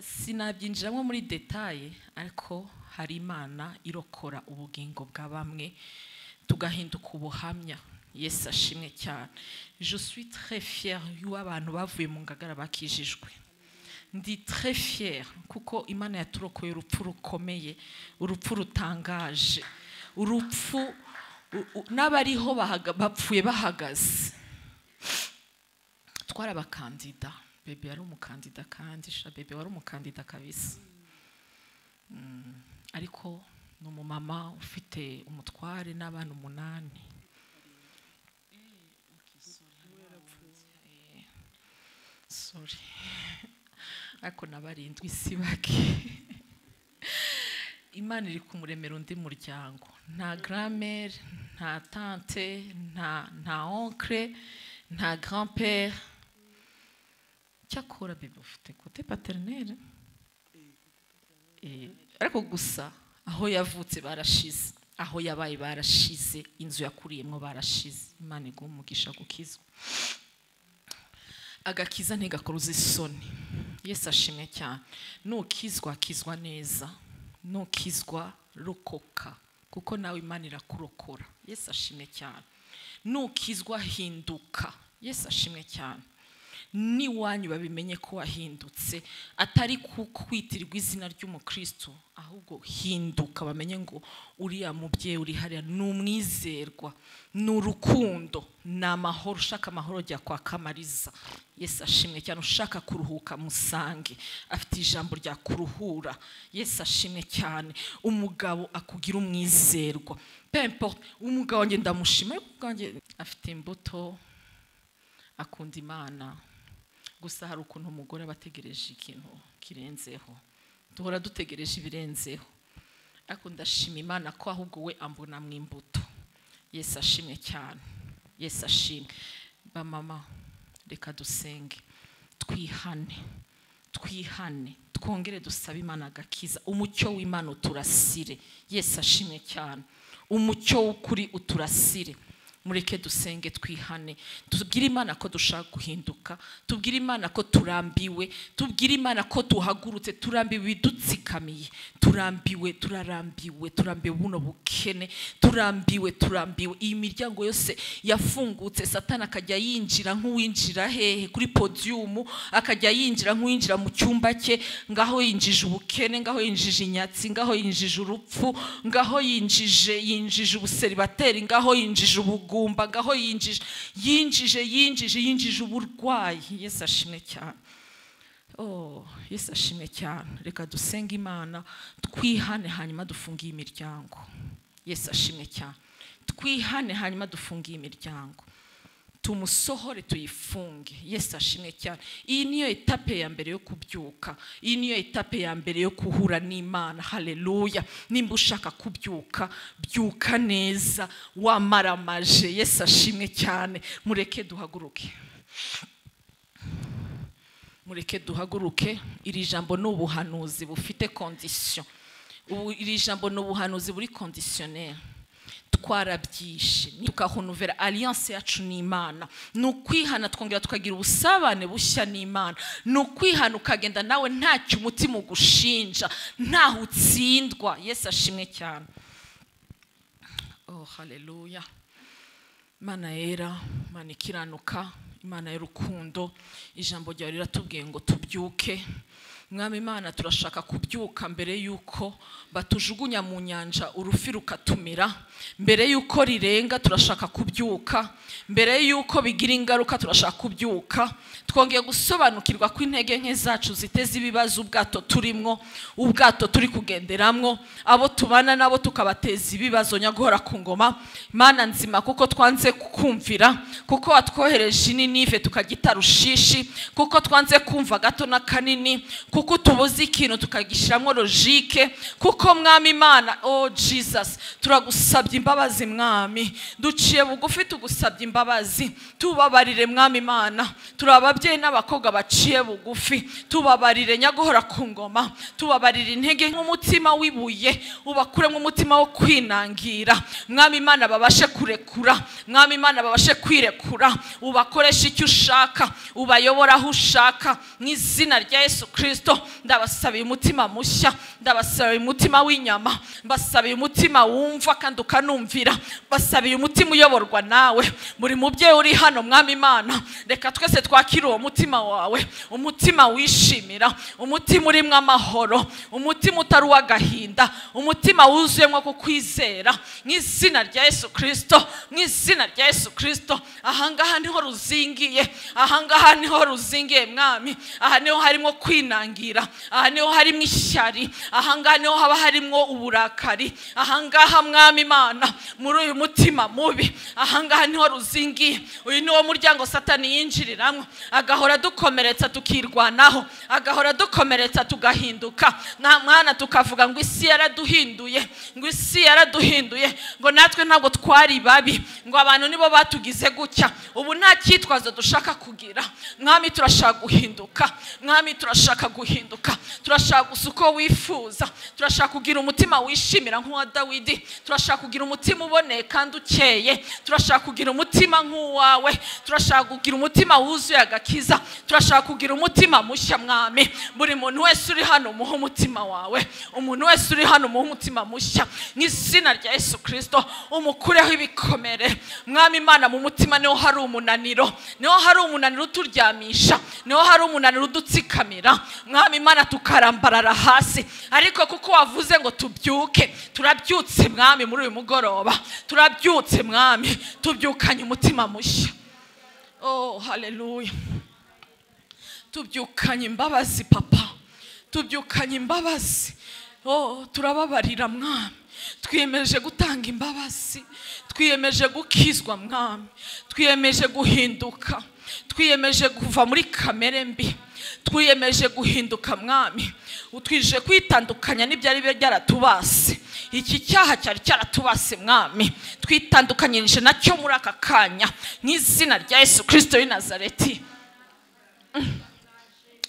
sinabyinjiramo muri detail, ariko hari Imana irokora ubugingo bwa bamwe tugahinduka ubuhamya. Yesu ashimwe cyane. Je suis très fière y'abantu bavuye mu Ngagara bakijijwe. Ndi très fière kuko Imana yaturokoye urupfu rukomeye, urupfu rutangaje, urupfu n'abariho bapfuye bahagaze. Twari abakandida, bebe yari umukandida, kandi sha bebe wari umukandida kabisa. Ariko ni umumama ufite umutware n'abana 8. Sorry. Ariko nabarindwi si bake. Imana iri kumuremera undi muryango. Nta grand-mère, nta tante, nta oncle, nta grand-père. Cyakora bebe ufite côté paternel. Ariko gusa aho yavutse barashize, aho yabaye barashize, inzu yakuriyemo barashize. Imana iguhe umugisha gukizwa. Agakiza ntigakoruza isoni. Yesu ashimwe cyane. Nukizwa kizwa neza, nukizwa rokoka, kuko nawe Imana irakurokora. Yesu ashimwe cyane. Nukizwa hinduka. Yesu ashimwe cyane. Niwanyu babimenye ko wahindutse, atari kukwitirwa izina ry'umukristo, ahubwo hinduka bamenye ngo uriya mubyeyi uri hariya ni umwizerwa, ni urukundo, ni amahoro. Ushaka amahoro jya kwa Kamariza. Yesu ashimwe cyane. Ushaka kuruhuka musange, afite ijambo rya kuruhura. Yesu ashimwe cyane. Umugabo akugira umwizerwa, peu importe. Umugabo wanjye ndamushima, ariko wanjye afite imbuto, akunda Imana. Gusa hari ukuntu umugore aba ategereje ikintu kirenzeho, duhora dutegereje ibirenzeho, ariko ndashima Imana ko ahubwo we ambona mu imbuto. Yesu ashimwe cyane. Yesu ashimwe. Ba mama, reka dusenge, twihane, twihane, twongere dusabe Imana agakiza. Umucyo w'Imana uturasire. Yesu ashimwe cyane. Umucyo w'ukuri uturasire. Mureke dusenge twihane, tubwire Imana ko dushaka guhinduka, tubwire Imana ko turambiwe, tubwire Imana ko tuhagurutse, turambiwe idutsikamiye, turambiwe, turarambiwe, turambiwe buno bukene, turambiwe, turambiwe iyi miryango yose yafungutse. Satani akajya yinjira nk'uwinjira hehe kuri podium, akajya yinjira nk'uwinjira mu cyumba cye, ngaho yinjije ubukene, ngaho yinjije inyatsi, ngaho yinjije urupfu, ngaho yinjije ubuseribateri, ngaho yinjije ubugumba, ngaho yinjije yinjije yinjije yinjije uburwayi. Yesu ashimwe cyane. Oh, Yesu ashimwe cyane. Reka dusenge Imana twihane, hanyuma dufunge iyi miryango. Yesu ashimwe cyane. Twihane hanyuma dufunge iyi miryango, tumusohore tuyifunge. Yesu ashimwe cyane. Iyi niyo etape ya mbere yo kubyuka, iyi niyo etape ya mbere yo kuhura n'Imana. Haleluya. Nimba ushaka kubyuka, byuka neza wamaramaje. Yesu ashimwe cyane. Mureke duhaguruke, mureke duhaguruke. Iri jambo ni ubuhanuzi bufite condition. Iri jambo ni ubuhanuzi buri conditionnel. Twarabyishe tukahonuvera alliance yacu n'Imana. Ni ukwihana twongera tukagira ubusabane bushya n'Imana. Ni ukwihana ukagenda nawe ntacyo umutima ugushinja, ntaho utsindwa. Yesu ashimwe cyane. Oh, haleluya. Imana yera, Imana ikiranuka, Imana y'urukundo, ijambo ryawe riratubwiye ngo tubyuke. Mwami Imana, turashaka kubyuka mbere yuko batujugunya mu nyanja urufi rukatumira, mbere yuko rirenga turashaka kubyuka, mbere yuko bigira ingaruka turashaka kubyuka. Twongeye gusobanukirwa ko intege nke zacu ziteze ibibazo ubwato turimwo, ubwato turi kugenderamwo, abo tubana nabo tukabateza ibibazo. Nyaguhora ku ngoma, Mana nzima, kuko twanze kukumvira, kuko watwohereje Ninive tukagita Rushishi, kuko twanze kumva gato na kanini, kuko tubuze ikintu tukagishyiramo logique, kuko Mwami Imana, oh Jesus, turagusabye imbabazi Mwami, duciye bugufi tugusabye imbabazi, tubabarire Mwami Imana. Turi ababyeyi n'abakobwa baciye bugufi, tubabarire nyaguhora ku ngoma, tubabarire intege nk'umutima w'ibuye, ubakuremo umutima wo kwinangira. Mwami Imana, babashe kurekura, Mwami Imana, babashe kwirekura, ubakoresha icyo ushaka, ubayobora aho ushaka, mu izina rya Yesu Kristo. Ndabasabiye umutima mushya, ndabasabiye umutima w'inyama, mbasabiye umutima wumva kandi ukanumvira, mbasabiye umutima uyoborwa nawe. Buri mubyeyi uri hano Mwami Imana, reka twese twakire uwo mutima wawe, umutima wishimira, umutima urimo amahoro, umutima utari uw'agahinda, umutima wuzuyemo kukwizera, mu izina rya Yesu Kristo, mu izina rya Yesu Kristo. Ahangaha niho ruzingiye, ahangaha niho ruzingiye Mwami, aha niho harimo kwinangira, aha niho harimo ishyari, ahangaha niho haba harimo uburakari, ahangaha Mwami Imana, muri uyu mutima mubi, ahangaha niho ruzingiye. Uyu niwo muryango Satani yinjiriramo, agahora dukomeretsa tukirwanaho, agahora dukomeretsa tugahinduka. Nta mwana tukavuga ngo isi yaraduhinduye, ngo isi yaraduhinduye, ngo natwe ntabwo twari babi, ngo abantu nibo batugize gutya. Ubu nta cyitwazo dushaka kugira Mwami, turashaka guhinduka Mwami, turashaka guhinduka, turashaka gusa uko wifuza, turashaka kugira umutima wishimira nk'uwa Dawidi, turashaka kugira umutima uboneye kandi ukeye, turashaka kugira umutima nk'uwawe, turashaka kugira umutima wuzuye agakiza, turashaka kugira umutima mushya Mwami. Buri muntu wese uri hano muhe umutima wawe, umuntu wese uri hano muhe umutima mushya, mu izina rya Yesu Kristo. Umukureho ibikomere Mwami Imana. Mu mutima niho hari umunaniro, niho hari umunaniro uturyamisha, niho hari umunaniro udutsikamira Mwami Imana, tukarambarara hasi. Ariko kuko wavuze ngo tubyuke, turabyutse Mwami muri uyu mugoroba, turabyutse Mwami, tubyukanye umutima mushya. Oh, haleluya. Tubyukanye imbabazi Papa, tubyukanye imbabazi. Oh, turababarira Mwami, twiyemeje gutanga imbabazi, twiyemeje gukizwa Mwami, twiyemeje guhinduka, twiyemeje kuva muri kamere mbi, twiyemeje guhinduka Mwami, utwije kwitandukanya n'ibyari byaratubase. Iki cyaha cyari cyaratubase Mwami, twitandukanyije nacyo muri aka kanya, mu izina rya Yesu Kristo w'i Nazareti.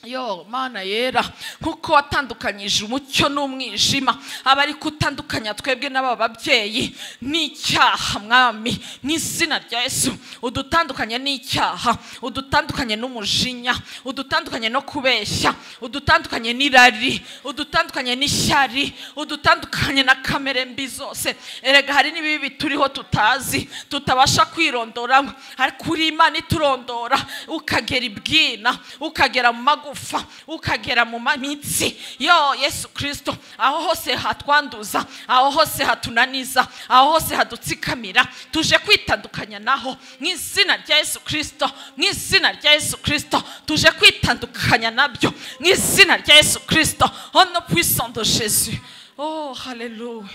Yo Mana yera, nkuko watandukanyije umucyo n'umwijima, abari kutandukanya twebwe n'aba babyeyi n'icyaha Mwami, n'izina rya Yesu udutandukanye n'icyaha, udutandukanye n'umujinya, udutandukanye no kubeshya, udutandukanye n'irari, udutandukanye n'ishyari, udutandukanye na kamere mbi zose. Erega hari n'ibibi turiho tutazi, tutabasha kwirondora, ariko uri Imana iturondora, ukagera ibwina, ukagera mu magufa, ukagera mu mitsi. Yo Yesu Kristo, aho hose hatwanduza, aho hose hatunaniza, aho hose hadutsikamira, tuje kwitandukanya naho mu izina rya Yesu Kristo, mu izina rya Yesu Kristo tuje kwitandukanya nabyo mu izina rya Yesu Kristo, au nom puissant de Jésus. Oh hallelujah,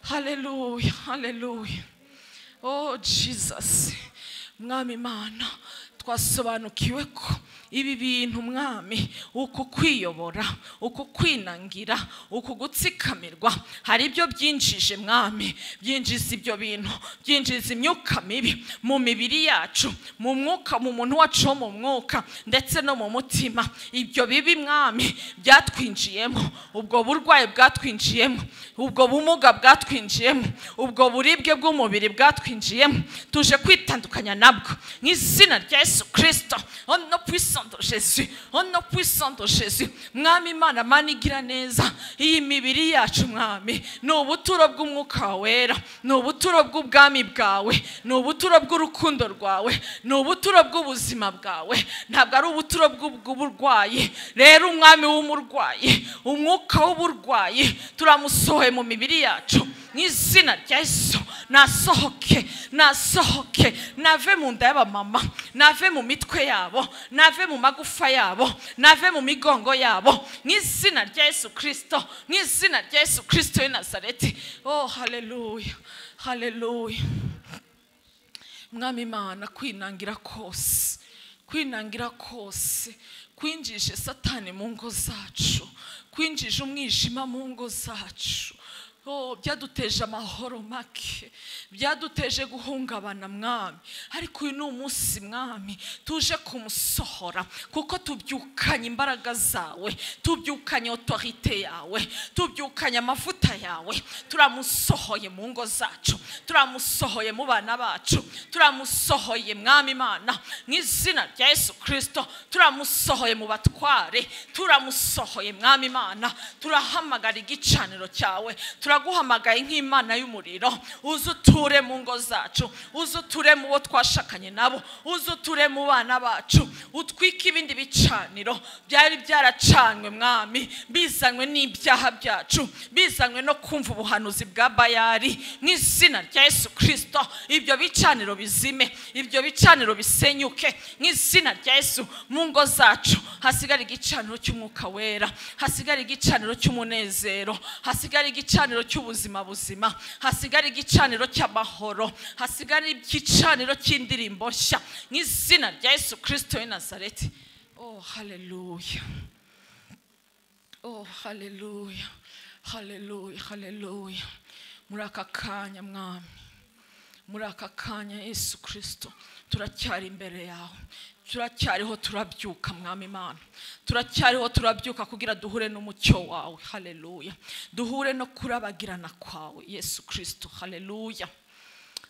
hallelujah, hallelujah. Oh Jesus, Mwami Imana, twasobanukiwe ko ibi bintu Mwami, uku kwiyobora, uku kwinangira, uku gutsikamirwa, hari ibyo byinjije Mwami, byinjiza ibyo bintu, byinjiza imyuka mibi mu mibiri yacu, mu mwuka, mu muntu wacu wo mu mwuka ndetse no mu mutima. Ibyo bibi Mwami byatwinjiyemo, ubwo burwayi bwatwinjiyemo, ubwo bumuga bwatwinjiyemo, ubwo buribwe bw'umubiri bwatwinjiyemo, tuje kwitandukanya nabwo mu izina rya Yesu Kristo, au nom puissant de Jésus, au nom puissant de Jésus. Mwami Imana, Mana igira neza, iyi mibiri yacu Mwami ni ubuturo bw'umwuka wera, ni ubuturo bw'ubwami bwawe, ni ubuturo bw'urukundo rwawe, ni ubuturo bw'ubuzima bwawe, ntabwo ari ubuturo bw'uburwayi. Rero umwami w'umurwayi, umwuka w'uburwayi turamusohoye mu mibiri yacu mu izina rya Yesu. Nasohoke, nasohoke, nave mu nda y'abamama, nave mu mitwe yabo, nave mu magufa yabo, nave mu migongo yabo, mu izina rya Yesu Kristo, mu izina rya Yesu Kristo w'i Nazareti. Oh hallelujah, hallelujah. Mwami Imana, kwinangira kose, kwinangira kose kwinjije Satani mu ngo zacu, kwinjije umwijima mu ngo zacu. Oh, byaduteje amahoro make, byaduteje guhungabana Mwami, ariko uyu ni umunsi Mwami tuje kumusohora, kuko tubyukanye imbaraga zawe, tubyukanye autorité yawe, tubyukanye amavuta yawe. Turamusohoye mu ngo zacu, turamusohoye mu bana bacu, turamusohoye Mwami Imana mu izina rya Yesu Kristo, turamusohoye mu batware, turamusohoye Mwami Imana. Turahamagara igicaniro cyawe, turaguhamagaye nk'Imana y'umuriro, uze uture mu ngo zacu, uze uture mu bo twashakanye nabo, uze uture mu bana bacu, utwike ibindi bicaniro byari byaracanywe Mwami, bizanywe n'ibyaha byacu, bizanywe no kumva ubuhanuzi bwa Bayali. Mu izina rya Yesu Kristo, ibyo bicaniro bizime, ibyo bicaniro bisenyuke mu izina rya Yesu. Mu ngo zacu hasigara igicaniro cy'umwuka wera, hasigara igicaniro cy'umunezero, hasigara igicaniro cy'ubuzima buzima, hasigara igicaniro cy'amahoro, hasigara igicaniro cy'indirimbo nshya mu izina rya Yesu Kristo w'i Nazareti. Oh hallelujah, oh hallelujah, hallelujah, hallelujah. Muri aka kanya Mwami, muri aka kanya Yesu Kristo, turacyari imbere yawe, turacyariho turabyuka Mwami Imana, turacyariho turabyuka kugira duhure n'umucyo wawe. Haleluya, duhure no kurabagirana kwawe Yesu Kristo. Haleluya,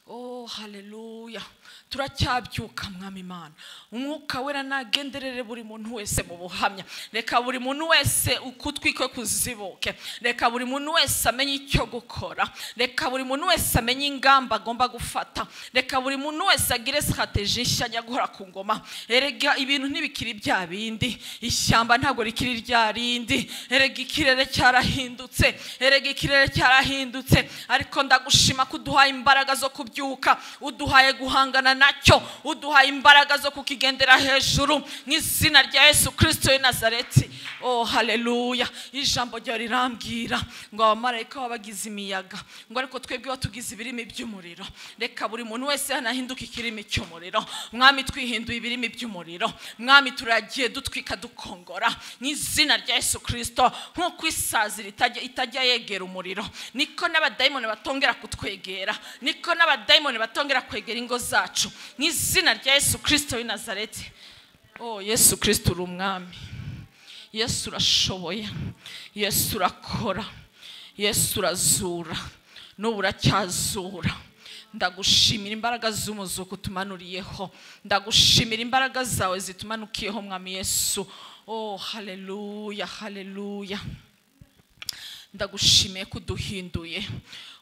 oh haleluya. Turacyabyuka Mwami Imana, umwuka wera nagenderere buri muntu wese mu buhamya. Reka buri muntu wese ukutwi kwe kuzibuke, reka buri muntu wese amenye icyo gukora, reka buri muntu wese amenye ingamba agomba gufata, reka buri muntu wese agire strategie nshya yo guhora ku ngoma. Erega ibintu ntibikiri bya bindi, ishyamba ntabwo rikiri rya rindi, erega ikirere cyarahindutse, erega ikirere cyarahindutse. Ariko ndagushima ko uduhaye imbaraga zo kubyuka, uduhaye guhangana nacyo, uduhaye imbaraga zo kukigendera hejuru mu izina rya Yesu Kristo w'i Nazareti. Oh haleluya. Ijambo ryawe rirambwira ngo abamarayika babagize imiyaga, ngo ariko twebwe batugize ibirimi by'umuriro. Reka buri muntu wese hanahinduka ikirimi cy'umuriro. Mwami twihinduye ibirimi by'umuriro, Mwami turagiye dutwika dukongora mu izina rya Yesu Kristo. Nk'uko isazi itajya yegera umuriro, niko n'abadayimoni batongera kutwegera, niko n'abadayimoni batongera kwegera ingo zacu mu izina rya Yesu Kristo w'i Nazareti. Oh Yesu Kristo uri umwami. Yesu urashoboye, Yesu urakora, Yesu urazura, n'ubu uracyazura. Ndagushimira imbaraga z'umuzuko utumanuriyeho, ndagushimira imbaraga zawe zitumanukiyeho Mwami Yesu. Oh haleluya, haleluya. Ndagushimiye ko uduhinduye,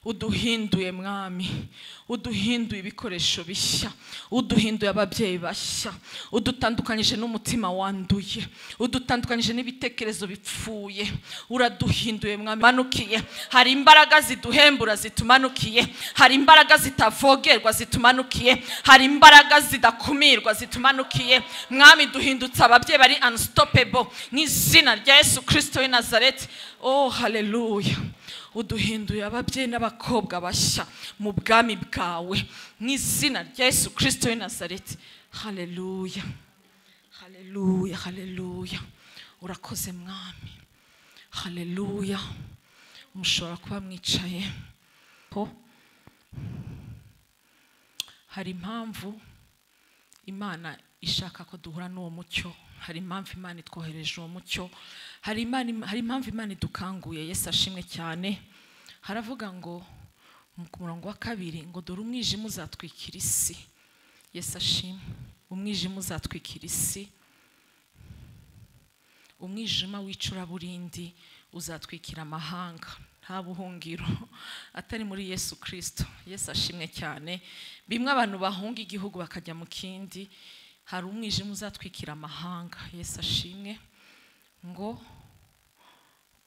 uduhinduye Mwami, uduhinduye ibikoresho bishya, uduhinduye ababyeyi bashya, udutandukanyije n'umutima wanduye, udutandukanyije n'ibitekerezo bipfuye, uraduhinduye Mwami. Manukiye, hari imbaraga ziduhembura zitumanukiye, hari imbaraga zitavogerwa zitumanukiye, hari imbaraga zidakumirwa zitumanukiye. Mwami duhindutse ababyeyi bari unstoppable mu izina rya Yesu Kristo w'i Nazareti. Oh haleluya, uduhinduye ababyeyi n'abakobwa bashya mu bwami bwawe mu izina rya Yesu Kristo w'i Nazareti. Haleluya, haleluya, haleluya. Urakoze Mwami. Haleluya. Mushobora kuba mwicaye. Hari impamvu Imana ishaka ko duhura n'uwo mucyo, hari impamvu Imana itwohereje uwo mucyo, hari impamvu Imana idukanguye. Yesu ashimwe cyane. Haravuga ngo ku murongo wa 2 ngo dore umwijima uzatwikira isi. Yesu ashimwe. Umwijima uzatwikira isi, umwijima w'icuraburindi uzatwikira amahanga. Nta buhungiro atari muri Yesu Kristo. Yesu ashimwe cyane. Bimwe abantu bahunga igihugu bakajya mu kindi, hari umwijima uzatwikira amahanga. Yesu ashimwe. Ngo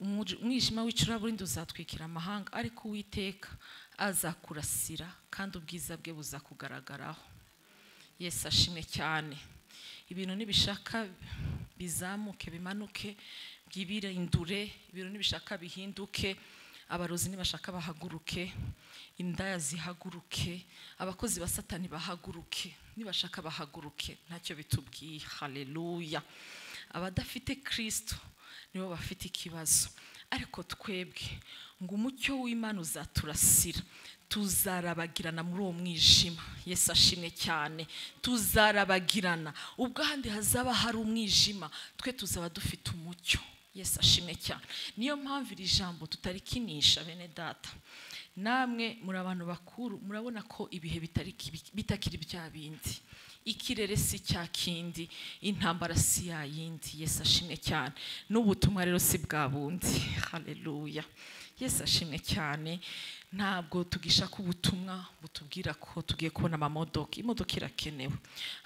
umwijima w'icuraburindi uzatwikira amahanga, ariko Uwiteka azakurasira kandi ubwiza bwe buzakugaragaraho. Yesu ashimwe cyane. Ibintu nibishaka bizamuke bimanuke byibirindure, ibintu nibishaka bihinduke, abarozi nibashaka bahaguruke, indaya zihaguruke, abakozi ba Satani bahaguruke, nibashaka bahaguruke, ntacyo bitubwiye. Haleluya. Abadafite Kristo nibo bafite ikibazo, ariko twebwe ngo umucyo w'Imana uzaturasira, tuzarabagirana muri uwo mwijima. Yesu ashimwe cyane. Tuzarabagirana ubwo ahandi hazaba hari umwijima, twe tuzaba dufite umucyo. Yesu ashimwe cyane. Niyo mpamvu iri jambo tutarikinisha bene data. Namwe muri abantu bakuru murabona ko ibihe bitakiri bya bindi, ikirere si cya kindi, intambara si ya yindi. Yesu ashimwe cyane. N'ubutumwa rero si bwa bundi. Haleluya. Yesu ashimwe cyane. Ntabwo tugishaka ubutumwa butubwira ko tugiye kubona amamodoka. Imodoka irakenewe,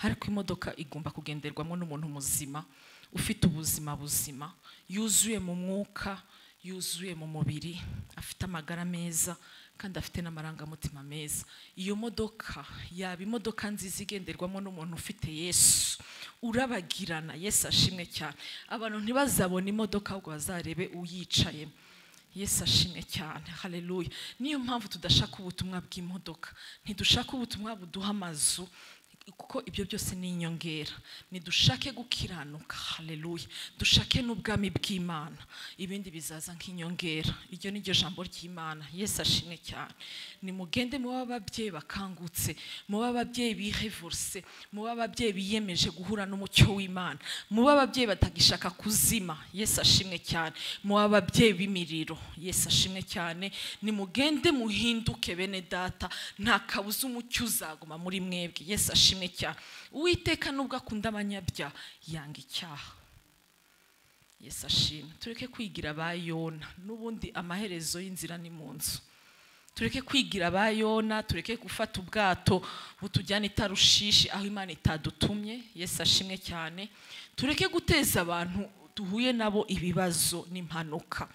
ariko imodoka igomba kugenderwamo n'umuntu muzima, ufite ubuzima buzima, yuzuye mu mwuka, yuzuye mu mubiri, afite amagara meza kandi afite n'amarangamutima meza. Iyo modoka yaba imodoka nziza igenderwamo n'umuntu ufite Yesu urabagirana. Yesu ashimwe cyane. Abantu ntibazabona imodoka ahubwo bazarebe uyicayemo. Yesu ashimwe cyane. Haleluya. Niyo mpamvu tudashaka ubutumwa bw'imodoka, ntidushaka ubutumwa buduha amazu, kuko ibyo byose ni inyongera. Nidushake gukiranuka. Haleluya. Dushake n'ubwami bw'Imana, ibindi bizaza nk'inyongera. Iryo ni ryo jambo ry'Imana. Yesu ashimwe cyane. Nimugende muba ababyeyi bakangutse, muba ababyeyi birevorse, muba ababyeyi biyemeje guhura n'umucyo w'Imana, muba ababyeyi batagishaka kuzima. Yesu ashimwe cyane. Muba ababyeyi b'imiriro. Yesu ashimwe cyane. Nimugende muhinduke bene data, nta kabuza umucyo uzaguma muri mwebwe. Yesu ashimwe cyane. Uwiteka nubwo akunda abanyabyaha yanga icyaha. Yesu ashimwe. Tureke kwigira ba Yona, n'ubundi amaherezo y'inzira ni mu nzu. Tureke kwigira ba Yona, tureke gufata ubwato butujyana i Tarushishi aho Imana itadutumye. Yesu ashimwe cyane. Tureke guteza abantu duhuye nabo ibibazo n'impanuka.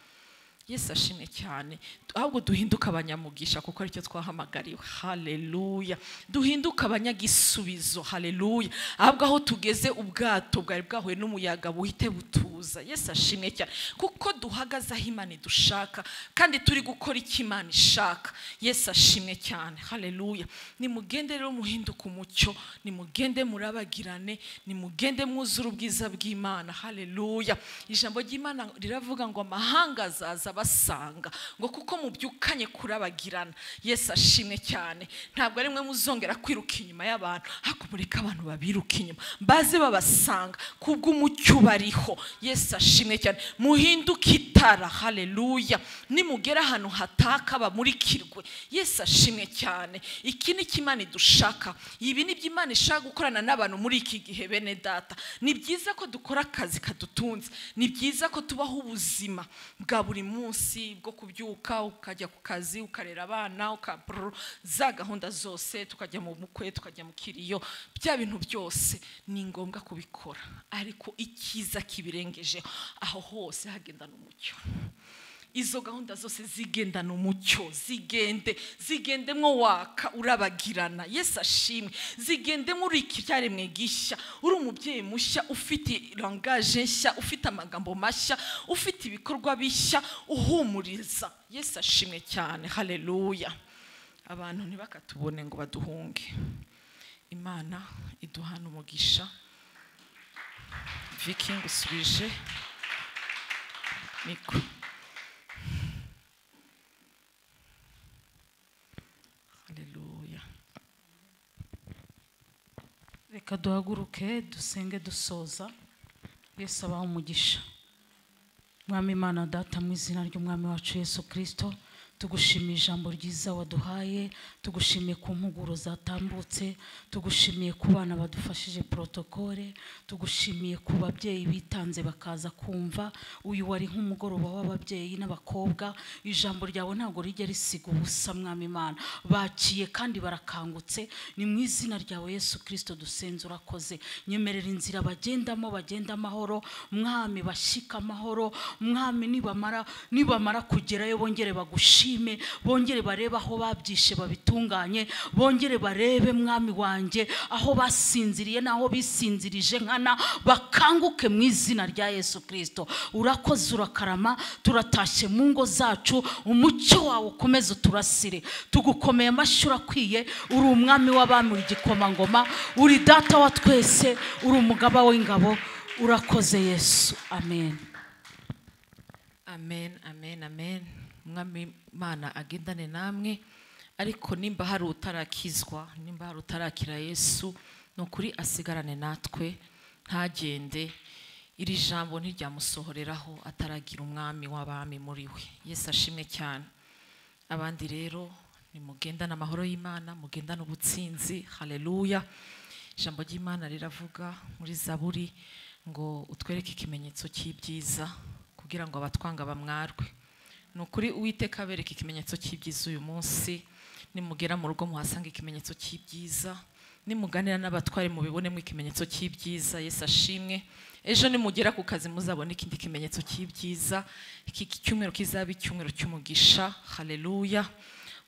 Yesu ashimwe cyane. Ahubwo duhinduka abanyamugisha kuko aricyo twahamagariwe. Haleluya. Duhinduka abanyagisubizo. Haleluya. Ahubwo aho tugeze ubwato bwari bwahuye n'umuyaga buhite butuza. Yesu ashimwe cyane. Kuko duhagaze aho Imana idushaka kandi turi gukora icyo Imana ishaka. Yesu ashimwe cyane. Haleluya. Nimugende rero muhinduke umucyo, nimugende murabagirane, nimugende mwuzure ubwiza bw'Imana. Haleluya. Ijambo ry'Imana riravuga ngo amahanga azaza Bazabasanga ngo kuko mubyukanye kurabagirana. Yesu ashimwe cyane. Ntabwo ari mwe muzongera kwiruka inyuma y'abantu, ariko mureke abantu babiruka inyuma, baze babasanga kubw'umucyo bariho. Yesu ashimwe cyane. Muhinduke itara, haleluya. Nimugera ahantu hataka bamurikirwe. Yesu ashimwe cyane. Iki ni Imana idushaka, ibi ni Imana ishaka gukorana n'abantu muri iki gihe. Bene data, ni byiza ko dukora akazi kadutunze, ni byiza ko tubaho ubuzima bwa buri munsi bwo kubyuka ukajya ku kazi, ukarera abana, za gahunda zose, tukajya mu bukwe, tukajya mu kiriyo, bya bintu byose ni ngombwa kubikora, ariko ikiza kibirengeje aho hose hagendana umucyo. Izo gahunda zose zigendana umucyo, zigendemwo waka urabagirana. Yesu ashimwe. Zigendemwo uri icyaremwe gishya, uri umubyeyi mushya, ufite langage nshya, ufite amagambo mashya, ufite ibikorwa bishya, uhumuriza. Yesu ashimwe cyane, haleluya. Abantu ntibakatubone ngo baduhunge. Imana iduhana umugisha. Viking usubije mikro. Haleluya. Reka duhaguruke dusenge dusoza. Yesu abahe umugisha. Mwami Imana Data, mu izina ry'Umwami wacu Yesu Kristo, tugushimiye ijambo ryiza waduhaye, tugushimiye ku mpuguro zatambutse, tugushimiye ku bana badufashije protokole, tugushimiye ku babyeyi bitanze bakaza kumva. Uyu wari nk'umugoroba w'ababyeyi n'abakobwa, ijambo ryawe ntabwo rijya risiga ubusa. Mwami Imana, bakiye kandi barakangutse. Ni mu izina ryawe Yesu Kristo dusenze, urakoze. Nyemerera inzira bagendamo bagenda amahoro, Mwami, bashika amahoro, Mwami. Nibamara kugerayo bongere bagushime, bongere barebe aho babyishe babitunganye, bongere barebe Mwami wanjye aho basinziriye n'aho bisinzirije nkana, bakanguke mu izina rya Yesu Kristo. Urakoze, urakarama. Turatashye mu ngo zacu, umucyo wawe ukomeze uturasire. Tugukomeye amashyi, urakwiye. Uri umwami w'abami, uri igikomangoma, uri data wa twese, uri umugaba w'ingabo. Urakoze Yesu, amen. Amen, amen, amen. Mwami Imana agendane namwe. Ariko nimba hari utarakizwa, nimba hari utarakira Yesu, ni ukuri asigarane natwe, ntagende. Iri jambo ntiryamusohoreraho ataragira umwami w'abami muri we. Yesu ashimwe cyane. Abandi rero nimugendane amahoro y'Imana, mugendane ubutsinzi, haleluya. Ijambo ry'Imana riravuga muri Zaburi ngo utwereke ikimenyetso cy'ibyiza kugira ngo abatwanga bamwarwe. Ni ukuri Uwiteka abereka ikimenyetso cy'ibyiza uyu munsi. Nimugera mu rugo muhasanga ikimenyetso cy'ibyiza, nimuganira n'abatware mubibonemo ikimenyetso cy'ibyiza. Yesu ashimwe. Ejo nimugera ku kazi muzabona ikindi kimenyetso cy'ibyiza. Iki cyumweru kizaba icyumweru cy'umugisha, haleluya.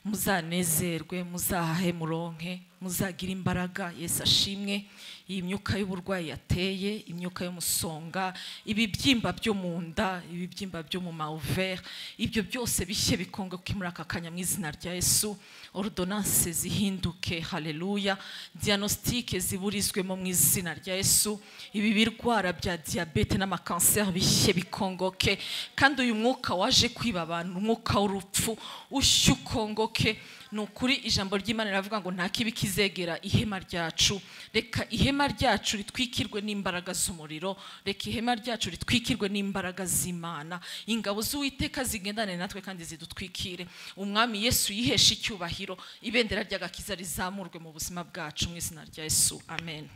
Muzanezerwe, muzahahe muronke, muzagira imbaraga. Yesu ashimwe. Iyi myuka y'uburwayi yateye, imyuka y'umusonga, ibibyimba byo mu nda, ibibyimba byo mu mauvere, ibyo byose bishye bikongoke muri aka kanya mu izina rya Yesu. Ordonnance zihinduke, haleluya. Diagnostique ziburizwemo mu izina rya Yesu. Ibi birwara bya diabete n'amakanseri bishye bikongoke. Kandi uyu mwuka waje kwiba abantu, umwuka w'urupfu ushye ukongoke. Ni ukuri ijambo ry'Imana riravuga ngo nta kibi kizegera ihema ryacu. Reka ihema ryacu ritwikirwe n'imbaraga z'umuriro, reka ihema ryacu ritwikirwe n'imbaraga z'Imana. Ingabo z'Uwiteka zigendane natwe kandi zidutwikire. Umwami Yesu yiheshe icyubahiro, ibendera ry'agakiza rizamurwe mu buzima bwacu mu izina rya Yesu, amen.